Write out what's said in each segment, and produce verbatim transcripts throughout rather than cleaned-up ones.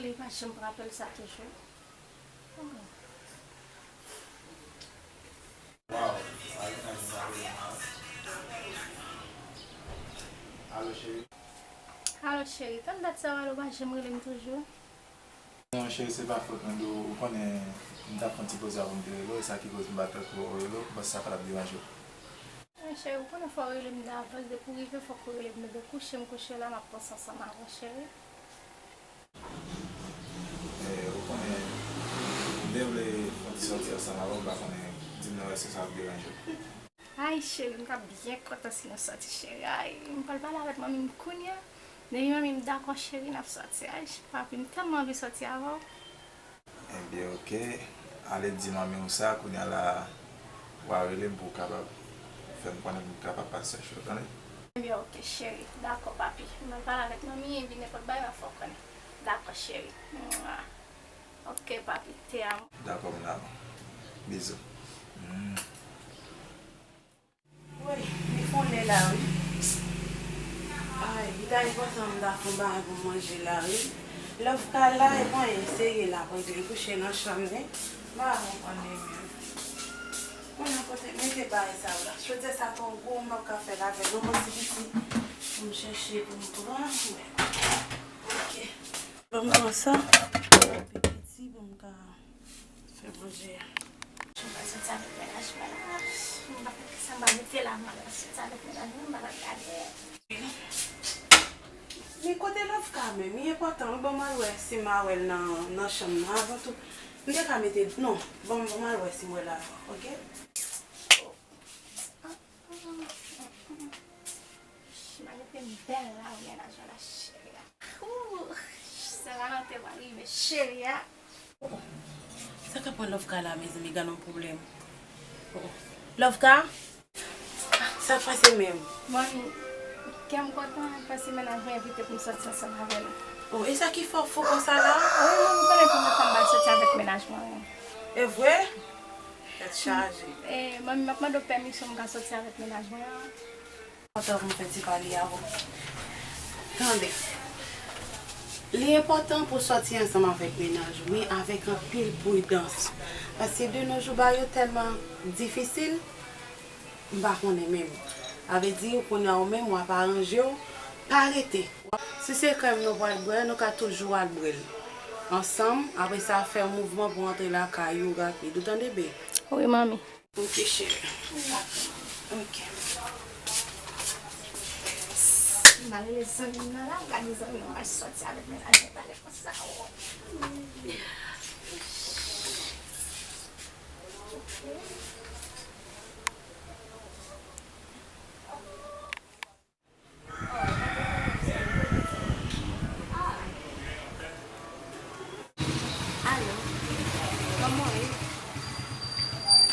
Li pa janm pran apèl sa toujou. Alo, cheri. Alo, cheri. Tann dat sa w alo pa janm rele m toujou. Non, cheri, se pa fòt mwen, dou, ou konnen m t ap fè yon ti poze avan m te rele w, e sa ki koz m pa t twò rele w, paske sa pa t ap deranje w. Wi, cheri, ou konnen fò w rele m davans, depi w rive, fòk ou rele m. Depi w kouche, m kouche la, m ap panse ansanm avè w, cheri. E, ou konnen, m te vle fè yon ti sòti ansanm avè w, m pa konnen, di m non, èske sa ap deranje w? Ay, cheri, m t ap byen kontan si nou sòti, cheri. Ay, m pral pale avèk manmi m kounye a. Depi manmi m dakò, cheri, n ap sòti. Ay, papi, m tèlman anvi sòti avè w. Ebyen, oke. Ale di manmi w sa, kounye a la, w a rele m pou w kapab fè m konnen pou m kapab pase chèche w, tande? Ebyen, oke, cheri. Dakò, papi. M pral pale avèk manmi, epi nenpòt bagay, m ap fè w konnen. Dakò, cheri. Mwa. Oke, papi. Te amo. Dakò, mon amour. Bizou. Mm. Woy, li fon lè la, wi. Ay, li ta enpòtan m ta fè yon bagay pou manje la, wi. Love ka la, e mwen, serye la, pou li kouche nan chanm li. M pa konprann li menm. Mwen, nan kote, mete bagay sa yo la. Chodyè sa twò gwo, m p ap ka fè l avè l non, mwen ti piti. Pou m chèche, pou m pran. Ok. Ban m pran sa. Pi piti pou m ka fè manje a. Jan m pral soti avèk mennaj mwen la. M pa konn kisa m pral mete la, m pral soti avèk mennaj mwen, m pa t ap gade. Men kote Love ka menm? Li enpòtan wi, ban m al wè si m a wè l nan, nan chanm nan. Avan tou, m te ka mete, non, ban m, ban m al wè si m wè l avan, oke? Malgre m bèl la, ou mennaj mwen la, cheri a. Ooh, sa la nan te pral rive, cheri a. Sa k ap pran Love ka la, mezanmi, gad yon pwoblèm. Love ka? Sa k pase menm? Manmi, kè m kontan, paske mennaj mwen envite pou m sòti ansanm avè l. Oh, e sa ki fè w fou konsa la? Wi, manmi, konnen premye fwa m pral sòti avèk mennaj mwen. E vre? Tèt chaje. E, manmi, m ap mande w pèmisyon m ka sòti avèk mennaj mwen an. Kontan pou m fè ti pale avè w. Tande. Li enpòtan pou w sòti ansanm avèk mennaj ou, men avèk anpil pridans. Paske de nos jours, bagay yo tèlman difisil, m pa konnen menm. Sa vle di, kounye a ou menm, w ap aranje w, pa rete. Si se krèm nou pral bwè, nou ka toujou al bwè l ansanm. Apre sa, fè mouvman pou w antre lakay ou rapid. Ou tande, be? Wi, manmi. Ok, cheri. Ok. M ale zanmi m nan la, m gade zanmi m, m al sòti avèk mennaj mwen talè konsa. Alo, kòman w ye?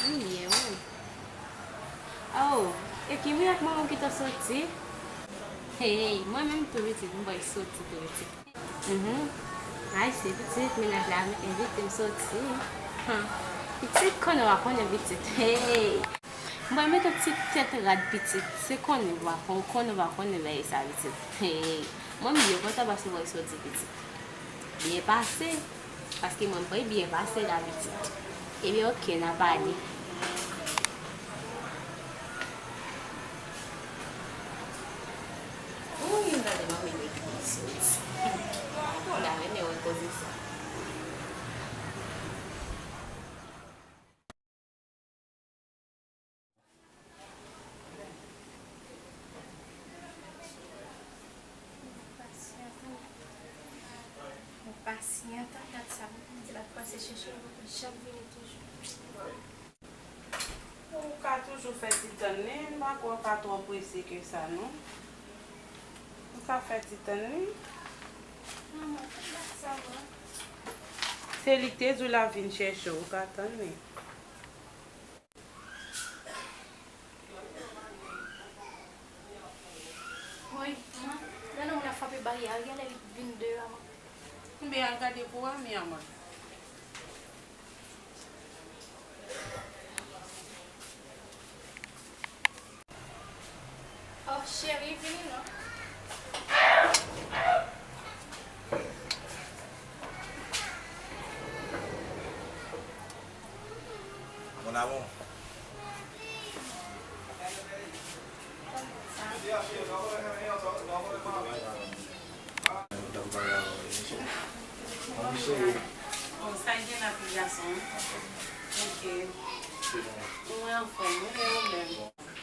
M byen, wi. Oh, e Kimi ak manman w ki t ap soti? Hey, mwen menm tou pitit, m pral soti tou pitit. Mhm. Ay, se pitit, mennaj la envite m soti. Hum. Pitit, konnen w a konnen pitit. Hey! M pral mete yon ti tèt rad pitit. Se konnen w a kon-, konnen w a konnen bagay sa pitit. Hey! Mwen m byen kontan paske w pral soti pitit. Byen pase. Paske mwen m pral byen pase la pitit. Ebyen, oke, n a pale. Ou vin gade manmi li ki soti. Ou ta renmen wè koze sa. Ou pasyan, tande. Ou pasyan, tande, dat sa m di l ap pase chèche l, ou poko janm vini toujou. Ou ka toujou fè ti tann li, m pa kwè w ka twò prese ke sa, non. Ou ka fè ti tann li. Manman, tande dat sa, mwen. Se li k te di w l ap vin chèche w, ou ka tann li. Woy, man, gade moun ap frape baryè a, genlè li vin deyò a, man. Oubyen al gade pou Ami a, man. Oh, cheri, vini non. Cheri. Bon, sa gen la pou gason? Ok. Mwen anfòm, wi, gen pwoblèm.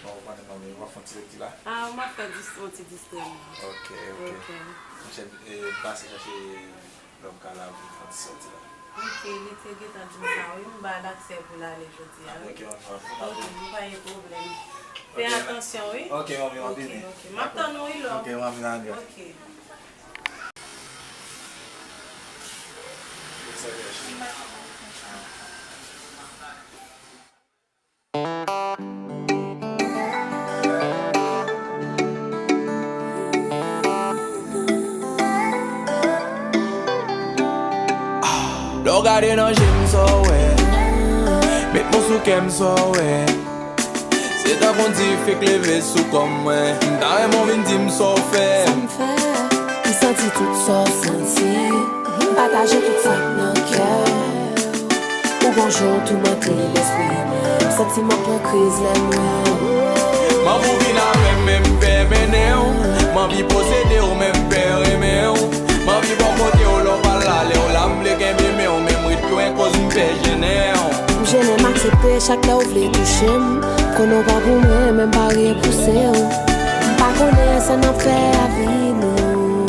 Bon, ou konnen manmi, w ap fè yon ti lekti la? Ah, m ap fè dis-, yon ti distrè m. Ok, ok. Ok. Monchè, e, m pase chache lòm ka la pou fè yon ti sòti la. Ok, li te gentan di m sa, wi, m ba l aksè pou l ale jodi a, wi. Ok, manmi, w ap fè. Ok, m pa gen pwoblèm. Fè atansyon, wi. Ok, manmi, m ap vini. Ok, ok. M ap tann ou, wi, love. Ok, manmi, nan. Ok. Lè w gade nan je m, sa w wè? Met men w sou kè m, sa w wè? Se tankou yon dife k leve sou kò m, mwen. M ta renmen w vin di m sa w fè. Sa m fè? M santi tout sa w santi. M pataje tout sa k nan kè w. Ou gon jan w toumante lespri m. M santi m ap pran kriz lè m wè w. M anvi w vin avè m, men m pè mennen w. M anvi posede w, men m pè renmen w. M anvi bò kote w lè w pral la, lè w la m vle kenbe men w, men m ret lwen koz m pè jennen w. M jennen m aksepte chak lè w vle touche m. M konnen w pa pou mwen, men m pa riyen pouse w. M pa konnen sa n ap fè avi nou.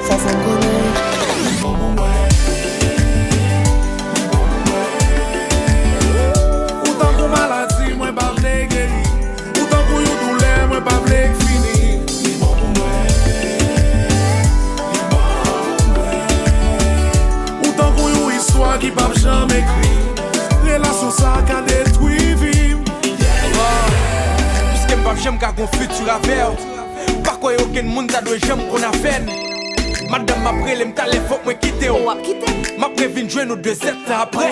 Sèl sa m konnen. Ou tankou maladi, mwen pa vle geri. Ou tankou yon doulè, mwen pa vle k fini. Li bon pou mwen. Li bon pou mwen. Ou tankou yon istwa ki p ap janm ekri. Relasyon sa ka detwi vi m. Piske m p ap janm ka gon fiti avè w. M pa kwè okenn moun ta dwe janm konn afè n. Madanm, m ap rele m talè, fòk mwen kite w. W ap kite m? M ap revin jwenn ou de zèdtan apre.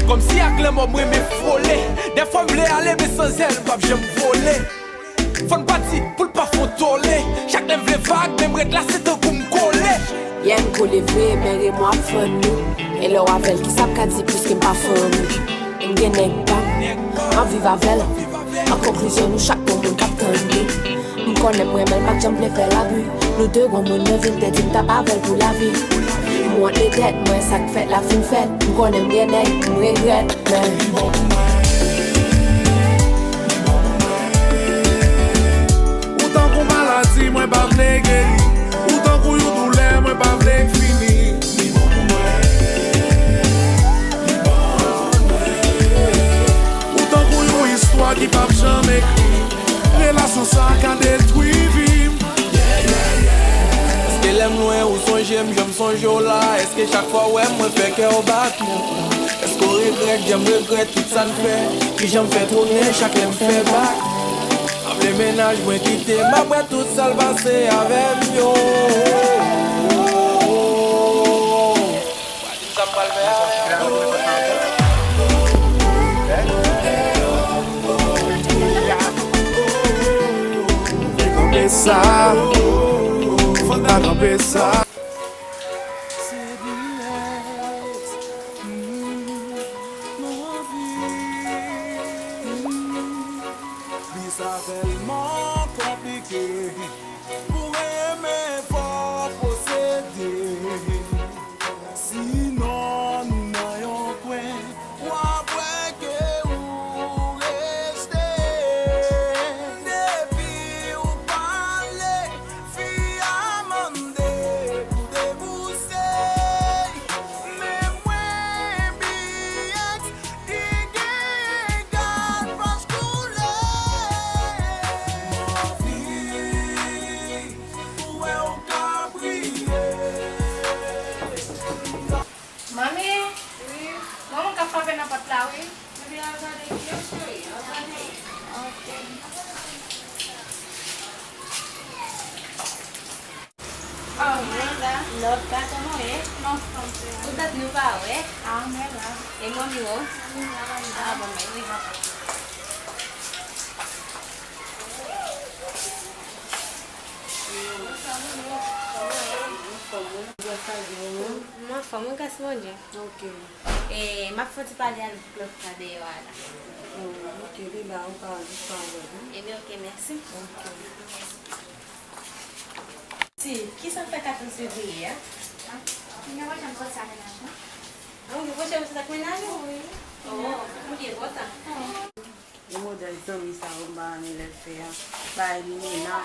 Kòmsi ak lanmò m renmen frole. Dèfwa m vle ale, men san zèl, m p ap janm vole. Fò n pati pou l pa fè yon tole. Chak lè m vle vag, men m ret la, se tankou m kole. Yeah, n kole vre, men remò ap fann nou. E lè w avè l, kisa m ka di plis ke m pa fanmi? M gen nèg pa m, m ap viv avè l. An konklizyon, nou chak gon moun k ap tann li. M konnen m renmen l, m pa t janm vle fè l abi. Nou de gon moun, men vin te di m t ap avè l pou lavi. M wont de tèt mwen, sa k fèt la fin fèt. M konnen m gen nèg, m regrèt, men. Ou tankou maladi, mwen pa vle geri. Ou tankou yon doulè, mwen pa vle k fini. Ou tankou yon istwa ki p ap janm ekri. Relasyon sa ka detwi vi m. Èske lè m lwen ou sonje m jan m sonje w la? Èske chak fwa w wè m, mwen fè kè w bat? Èske w regrèt jan m regrèt tout sa n fè? Kijan m fè tounen chak lè m fè bak? M ap vle mennaj mwen kite m, m ap wè tout sa l pase avè m yo. Sa m pral fè a? Fè kanpe sa, fò n ta kanpe sa. Se rilaks, mm, nou anvi, mm. Li sa tèlman konplike. Pou renmen fò w posede. Sinon, nan yon kwen, w ap wè ke ou rejte. Depi ou pale, fi a mande pou debouse. Men mwen, B X, ki gen gad pòch koule. M anvi pou wè w ka briye. Manmi! Wi? Gon moun k ap frape nan pòt la, wi. Epi al gade ki yo, cheri. Al gade. Ok. Oh, mwen la. Love, gato nou ye? Non, fanm, se mwen. Ou dat nou pa wè? Ah, mwen la. E manmi w? Manmi la, manmi la. Ah, bon, men, wi, happy. Mwen anfòm, wi, gras a Dye, ou menm? Mwen anfòm, wi, gras Bondye. Ok. E, m ap fè yon ti pale avèk Love la deyò a la. Oh, ok, li la, ou ka jis pale avè l, wi. Ebyen, ok, mèsi. Ok. Ti, kisa w fè katòz fevriye a? Mwen pa janm sòti ak mennaj mwen. Ah, ou pa janm sòti ak mennaj ou? Wi. Oh, ou byen kontan. Gen modèl zanmi sa yo m pa renmen lè l fè a. Bay limena.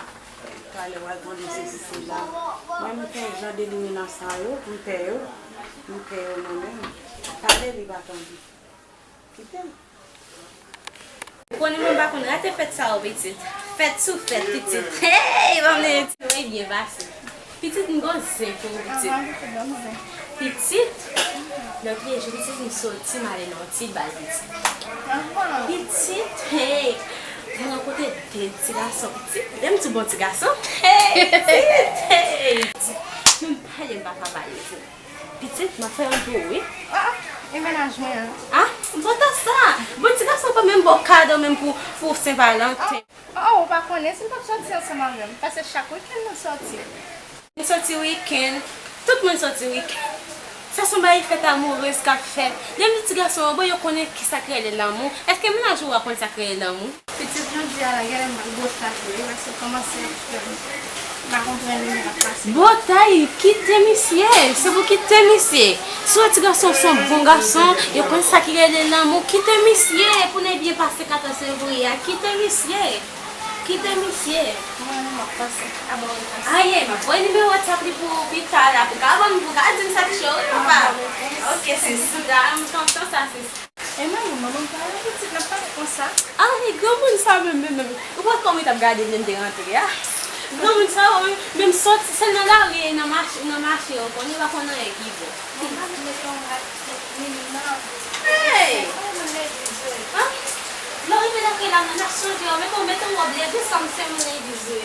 Talè w al tande sesi sela. Mwen m fè jan de limena sa yo, m pè yo. M pè yo mwen menm. Pale li pa tande. Kite m. Konnen mwen pa konn rate fèt sa yo, pitit. Fèt sou fèt, pitit. Hey, ban m de ti mwen byen pase. Pitit, m gon zen pou ou, pitit. Ahan, pitit, ban m zen. Pitit, lòt lejou, pitit, m soti, m ale nan yon ti bal, pitit. Ahan. Pitit, hey, m rankontre de ti gason, pitit. Lè m di bon ti gason, hey, pitit, hey. Men m pale, m pa ka pale, pitit. Pitit, m ap fè yon pou ou, wi. Ah, e mennaj mwen an? Ah, m pa ta sa. Bon, ti gason pa menm ba w kado menm pou, pou Sen Valanten. Oh, oh, ou pa konnen si n p ap sòti ansanm avè m, paske chak wikenn nou sòti. Nou sòti wikenn, tout moun sòti wikenn. Sa se yon bagay fèt amourez k ap fèt. Lè m di ti gason yo, bon, yo konnen kisa ki rele lanmou. Èske mennaj ou a konn sa ki rele lanmou? Pitit, jodi a la, genlè m pral botay wi, paske kòmanse ap fè m pa konprann li, li ap pase. Botay, kite misye, se pou kite misye. Si w wè ti gason se yon bon gason, yo konn sa ki rele lanmou, kite misye pou n byen pase katòz fevriye a, kite misye. Kite misye. Mwen menm m ap pase. Aba w pase. Aye, m ap voye nimewo WhatsApp li pou ou pita la, pou ka ban m, pou ka di m sa k cho wi, papa. Ok, sis. M kontan sa, sis. E manman, manman, pa yon pitit, n ap pale konsa. Ah, e granmoun sa menm, menm, menm. Ou wè kòman li t ap gade m lè m te rantre a? Granmoun sa yo, menm, menm sòti, se nan lari, nan mache, nan mache, yo konnen, yo pa konn anyen ki bon. Manman, mete yon rad pou Mimi, non. Hey! Ou konn legliz, wi. An? Lè w rive lakay la, n ap sonje w, mete w, mete yon wòb legliz, sa m se moun legliz, wi.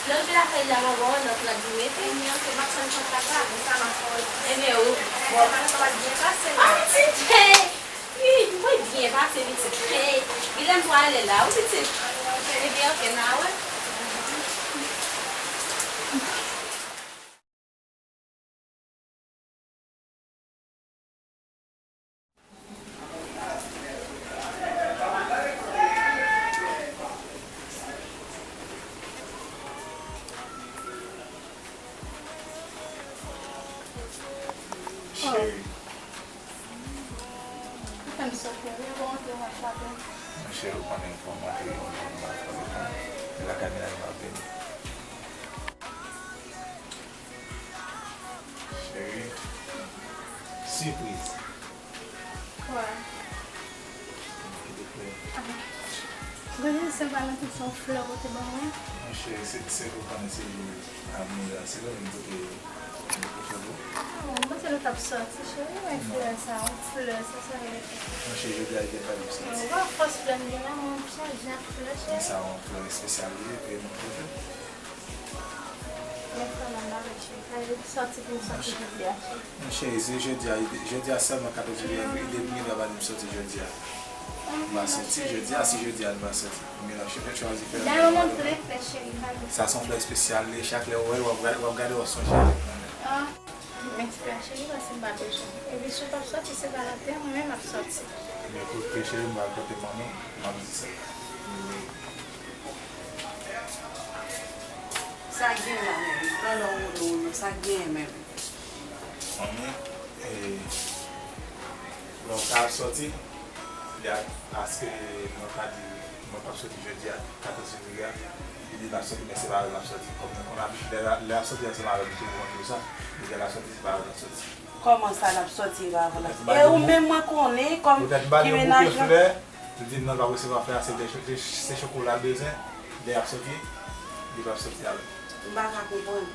Lè w rive lakay la, m ap ba w lòt, lòt di mete. Ebyen, ok, m ap tann kontak la, men sa m ap fè w. Ebyen, ou. Ebyen, sa m ap byen pase la. Ah, pitit, hey! Wi, mwen byen pase, pitit. Hey, genlè m prale la, wi, pitit. Ebyen, ok, n a wè. Cheri. Ou fè m sot, wi, ou antre, ou ap frape. Monchè, ou konnen fò m antre, yon moun m ap frape. E lakay mennaj m ap vini. Cheri, sipriz. Kwa? Kite flè. Ah. Gade Sen Valanten, se yon flè ou te ban mwen. Monchè, se, se ou konnen se jou amourez la, se ou menm ki te, ki te pote pou. Ah, mwen panse nou t ap sòti, cheri, men flè sa, yon flè, sa, sa vle di. Monchè, jodi a, li te fè m sòti. Ou wè fòs flè m gen la, mwen chaje ak flè, cheri. Men sa, yon flè espesyal li ye, e mwen pote. Men frè m, m pa vle cheri. Sa vle di sòti pou m sòti jodi a, cheri. Monchè, se jodi a, jodi a sèlman katòz fevriye, depi m gen dwa pa di m sòti jodi a. M pa sòti jodi a, si jodi a m pa sòti. M gen dwa chwazi fè. Dayè, ou menm tou, flè, cheri, pa vle. Sa se yon flè espesyal, li, chak lè ou wè l, w ap gade, w ap gade, w ap sonje avèk mwen menm. Ah, men frè, cheri, paske m pa bezwen. Epi si w p ap sòti, se Valanten, mwen menm m ap sòti. Ebyen, koute, cheri, m pral kote manman, m ap di sa. Sa k genyen la menm? Tande w wolo wolo, sa k genyen menm? Manmi, e, lè w ka ap sòti, li a, aske mwen ka di, mwen p ap sòti jodi a, katòz fevriye a, li di l ap sòti, men se pa avè m l ap sòti. Kòm nou konn abitid, lè, lè l ap sòti ansanm avè m, nou tou konn sa, li di l ap sòti, se pa avè m l ap sòti. Kòman sa l ap sòti e pa avè l? E ou menm mwen konnen kòm ki mennaj lan. Li di m non, l p ap resevwa flè a, se de, se, se chokola l bezwen. Lè y ap sòti, li p ap sòti avè m. M pa ka konprann.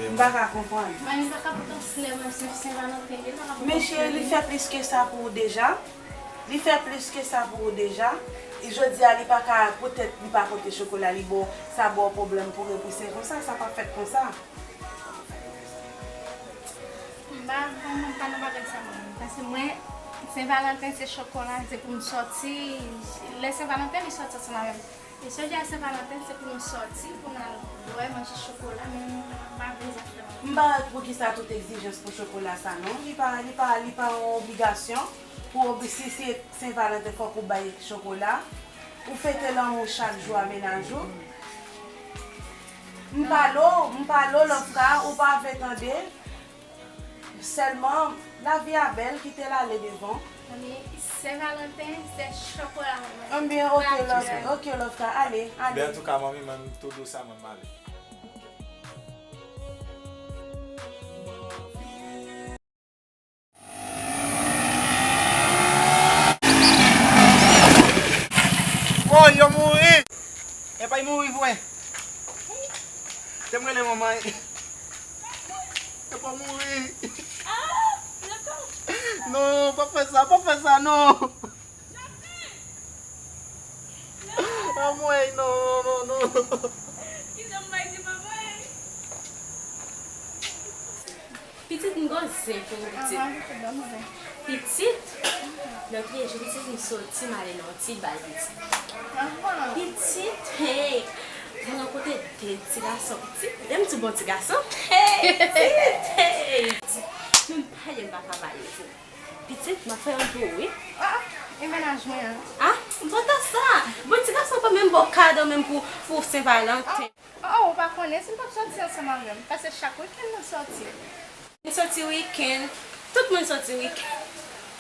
M pa ka konprann. Mami pa ka pote yon flè, mwen se Sen Valanten, li pa ka pote yon flè. Men cheri, li fè plis ke sa pou ou deja. Li fè plis ke sa pou ou deja. E jodi a, li pa ka, poutèt li pa pote chokola, li ba w, sa ba w pwoblèm pou repouse konsa, sa p ap fèt konsa. M pa, m pa nan bagay sa mwen menm. Paske mwen, Sen Valanten se chokola, se pou m sòti. Lè Sen Valanten, li sòti ansanm avè m. E jodi a Sen Valanten, se pou nou sòti, pou n al bwè, manje chokola, men m pa vle zafè mwen. M pa wè poukisa tout egzijans pou chokola sa non. Li pa, li pa, li pa yon obligasyon. Pou obli-, si se Sen Valanten, fòk ou bay chokola. Ou fete lanmou chak jou a mennaj ou. M pale w, m pale w lòt fwa, ou pa vle tande. Sèlman, lavi a bèl, kite l ale devan. Manmi, Sen Valanten, se chokola mwen. Ebyen, ok, Love, ok, Love, ka ale, ale. Ben, antouka, manmi, mwen tou dou sa, mwen, m ale. Oh, yo mouri! Epa, y mouri vre. Te m rele manman. Epa, mouri. Non, pa fè sa, pa fè sa, non. Anmwey, non, non, non. Pitit, m gon zen pou ou, pitit. Pitit, lòt jou, pitit, m soti, m ale nan yon ti bal, pitit. Pitit, hey, m rankontre de ti gason, pitit. Lè m di bon ti gason, hey, pitit, hey. Menm pale, m pa ka pale, pitit. Pitit, m ap fè yon pou ou, wi. Ah, e mennaj mwen an? Ah, bon tan sa. Bon, ti gason pa menm ba w kado menm pou, pou Sen Valanten. Oh, oh, ou pa konnen si n p ap soti ansanm avè m, paske chak wikenn nou soti. Nou soti wikenn, tout moun soti wikenn.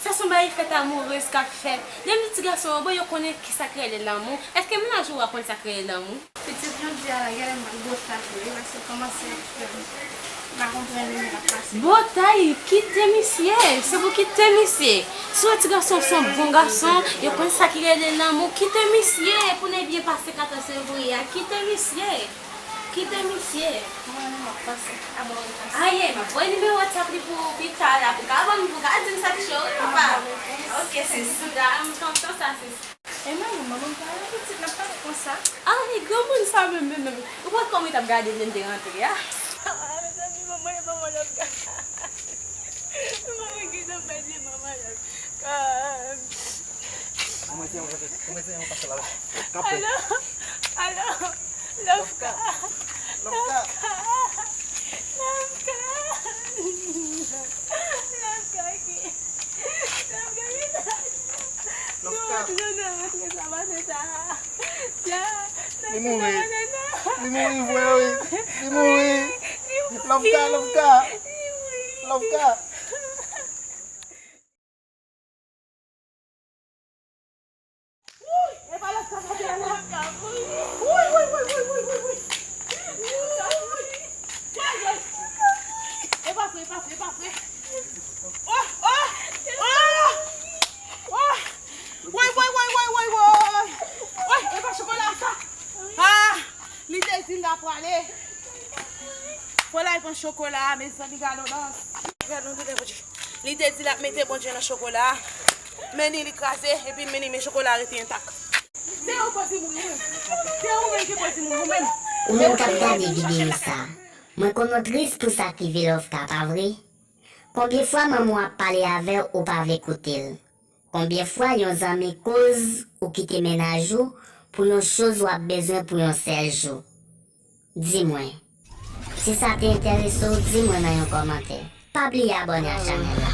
Sa se yon bagay fèt amourez k ap fèt. Lè m di ti gason yo, bon, yo konnen kisa k rele lanmou. Èske mennaj ou a konn sa k rele lanmou? Pitit, jodi a la, genlè m ak botay wi, paske l kòmanse ap fè m pa konprann li, li ap pase. Botay, kite misye, se pou kite misye. Si w wè ti gason se yon bon gason, yo konn sa ki rele lanmou, kite misye pou n byen pase katòz fevriye a, kite misye. Kite misye. Mwen, m ap pase. Aye, m ap voye nimewo WhatsApp li pou ou pita la, pou ka ban m, pou ka di m sa ki cho wi, papa. Ok, sis, m kontan sa, sis. E manman, manman m pa la pitit, n ap pale konsa. Ah, e granmoun sa menm, menm, menm. Ou wè kòman li t ap gade lè m te rantre a? Ah, mezanmi, manman, manman, Love ka. Manman, ki jan m pèdi manman, Love ka. Alo, alo, Love ka. Love ka. Love ka. Love ka. Love ka ki. Love ka ki. Love ka. Li mouri. Li mouri vre, wi. Li mouri. Love ka, Love ka. Love ka. Wouy, e pa Love ka k ap pale la. Wouy, wouy, wouy. E pa vre, e pa vre, e pa vre. Oh, oh, oh, oh. Woy, woy, woy, woy, woy, woy. Woy, e pa chokola sa. Ah, li te di l la prale. Fò l al pran chokola, mezanmi, gad odans. Gad non, Bondye. Li te di l ap mete Bondye nan chokola. Men ni li kraze, epi men ni men chokola rete entak. Se ou koz li mouri, wi. Se ou menm ki koz li mouri, ou menm. Ou menm k ap gade videyo sa, mwen konn ou tris pou sa k rive Love ka, pa vre? Konbyen fwa manman w ap pale avè w, ou pa vle koute l? Konbyen fwa yon zanmi koz ou kite mennaj ou pou yon choz w ap bezwen pou yon sèl jou? Di mwen. Si sa te enterese w, di mwen nan yon kòmantè. Pa bliye abòne a chanèl la.